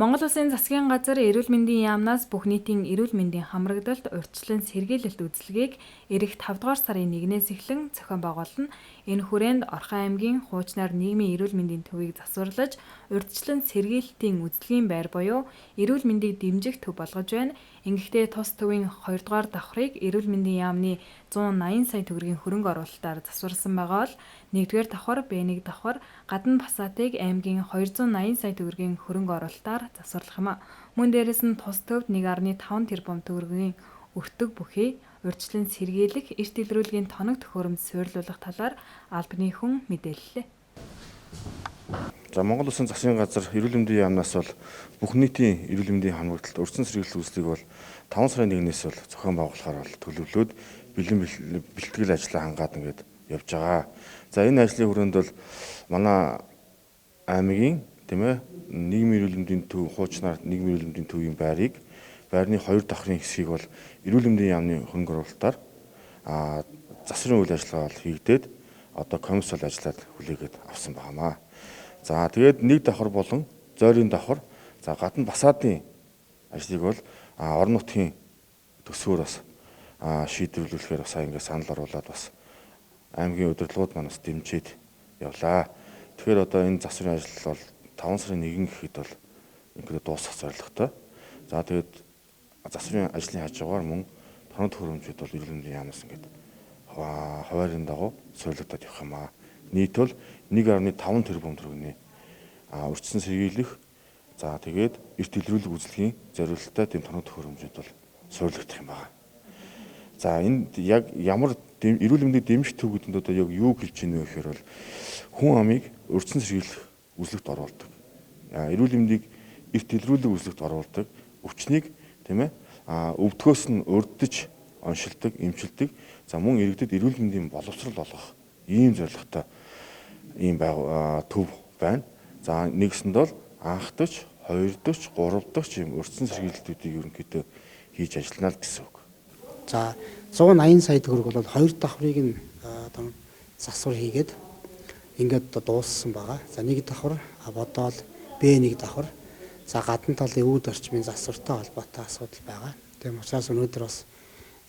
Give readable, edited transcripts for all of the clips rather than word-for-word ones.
Монгол Улсын засгийн газар эрүүл мэндийн яамнаас бүх нийтийн эрүүл мэндийн хамрагдалт урьдчилан сэргийлэлт үзлэгийг ирэх 5 дугаар сарын 1-ээс эхлэн зохион байгуулна. Энэ хүрээнд Орхон аймгийн хуучнаар нийгмийн эрүүл мэндийн төвийг засварлаж, урьдчилан сэргийлэлтийн үзлэгийн байр буюу эрүүл мэндийг дэмжих төв болгож байна. Ингэхдээ тус төвийн 2 дугаар давхрыг эрүүл мэндийн яамны 180 сая төгрөгийн хөрөнгө оруулалтаар засварласан байгаа бол 1-р давхар, Б1 давхар, гадна фасадыг аймгийн 280 сая төгрөгийн хөрөнгө оруулалтаар засварлах юм. Мөн дээрээс нь тус төвд 1.5 тэрбум төгрөгийн өртөг бүхий урьдчилан сэргийлэх, эрт илрүүлгийн тоног төхөөрөмж суйрлуулах талаар албаны хүн мэдээллээ. За, Монгол Улсын засгийн газар эрүүл мэндийн яамнаас бол бүх нийтийн эрүүл мэндийн хамрагдалт урьдчилан сэргийлэх үзлэгийг бол 5 сарын 1-ээс бол зохион байгуулахаар бол төлөвлөөд бэлэн бэлтгэл ажлаа хангаад ингээд явж байгаа. За, энэ ажлын хүрээнд бол манай аймгийн, тийм ээ, нийгмийн эрүүл мэндийн төв, хуучнаар нийгмийн эрүүл мэндийн төвийн байрыг, байрны 2 давхрын хэсгийг бол эрүүл мэндийн яамны хөрөнгө оруулалтаар засварын үйл ажиллагаа бол хийгдээд, одоо комисс бол ажиллаад хүлээгээд авсан байнамаа. За, тэгээд нэг давхар болон зойрын давхар, за, гадна фасадын ажлыг бол орон нутгийн төсвөөр бас шийдвэрлүүлэхээр бас ингээд санал оруулаад, бас аймгийн удирдлагууд маань бас дэмжиж явлаа. Тэгэхээр одоо энэ засварын ажил бол 5 сарын 1 гэхэд бол ингээд дуусах зорилготой. За, тэгээд засварын ажлын хажуугаар мөн тоног төхөөрөмжүүд бол эрүүл мэндийн яамнаас ингээд хуваарийн дагуу суйрлагдаад явах юм аа. Нийт бол 1.5 тэрбум төгрөгийн урьдчилан сэргийлэх, за, тэгээд эрт илрүүлэг үзлэгийн зориулттай тийм тоног төхөөрөмжүүд бол суйрлагдах юм байна. За, энд яг ямар эрүүл мэндийг дэмжих төв гэдэг нь одоо яг юу хэлж байна вэ гэхээр бол хүн амыг урьдчилан сэргийлэх үзлэгт оруулдаг. Эрүүл мэндийг эрт илрүүлэг үзлэгт оруулдаг. Өвчнийг, тийм ээ, өвдгөөс нь урьдчилж оншилдог, эмчилдэг. За, мөн иргэдэд эрүүл мэндийн боловсрол олгох ийм зорилготой ийм төв байна. За, нэгсэнд бол анхдагч, хоёрдогч, гуравдагч ийм урьдчилан сэргийлэлтүүдийг ерөнхийдөө хийж ажиллана л гэсэн үг. За, 180 сая төгрөг бол хоёр давхрыг нь одоо засвар хийгээд ингээд дууссан байгаа. За, нэг давхар бодоол Б1 давхар, за, гадна талын үүд орчмын засвартай холбоотой асуудал байгаа. Тийм учраас өнөөдөр бас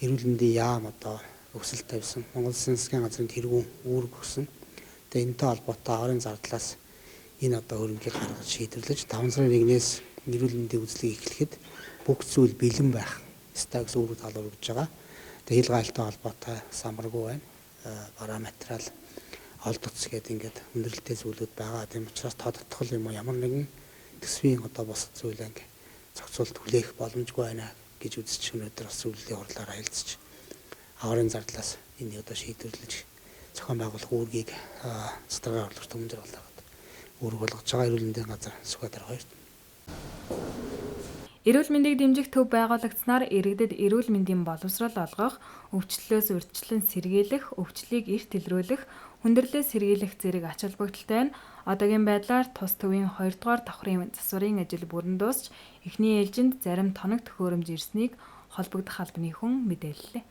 эрүүл мэндийн яам одоо өсөлт тавьсан. Монгол Улсын засгийн газрын тэргүүн үүрэг өгсөн. Тэгээ энэтэй холбоотой аварын зардлаас энэ одоо хөрөнгийг гаргаж шийдвэрлэж 5 сарын 1-ээс эрүүл мэндийн үзлэгийг эхлэхэд бүх зүйл бэлэн байх ёстой гэсэн үүрэг талаар өгж байгаа. Тэгээ хил гайлтай холбоотой самаргүй байна. Бараа материал олдоц гэдэг ингээд хүндрэлтэй зүйлүүд байгаа. Тийм учраас тодтгол юм уу ямар нэгэн төсвийн одоо бусад зүйл ингээ зохицуулт хүлээх боломжгүй байна гэж үзэж өнөөдөр бас зөвлөлийн хурлаар харилцаж аварын зардлаас энэ одоо шийдвэрлэж зохион байгуулах үүргийг цэцэргийн орлогч Түмэн жаргалаад үүрэг болгож байгаа эрүүл мэндийн газар Сүхбаатар хоёрт. Эрүүл мэндийг дэмжих төв байгуулагдсанаар иргэдэд эрүүл мэндийн боловсрол олгох, өвчлөлөөс урьдчилан сэргийлэх, өвчлөлийг эрт илрүүлэх, хүндрэлээс сэргийлэх зэрэг ач холбогдолтой нь. Одоогийн байдлаар тус төвийн 2 дугаар давхрын засварын ажил бүрэн дуусч, эхний ээлжинд зарим тоног төхөөрөмж ирснийг холбогдох албаны хүн мэдээллээ.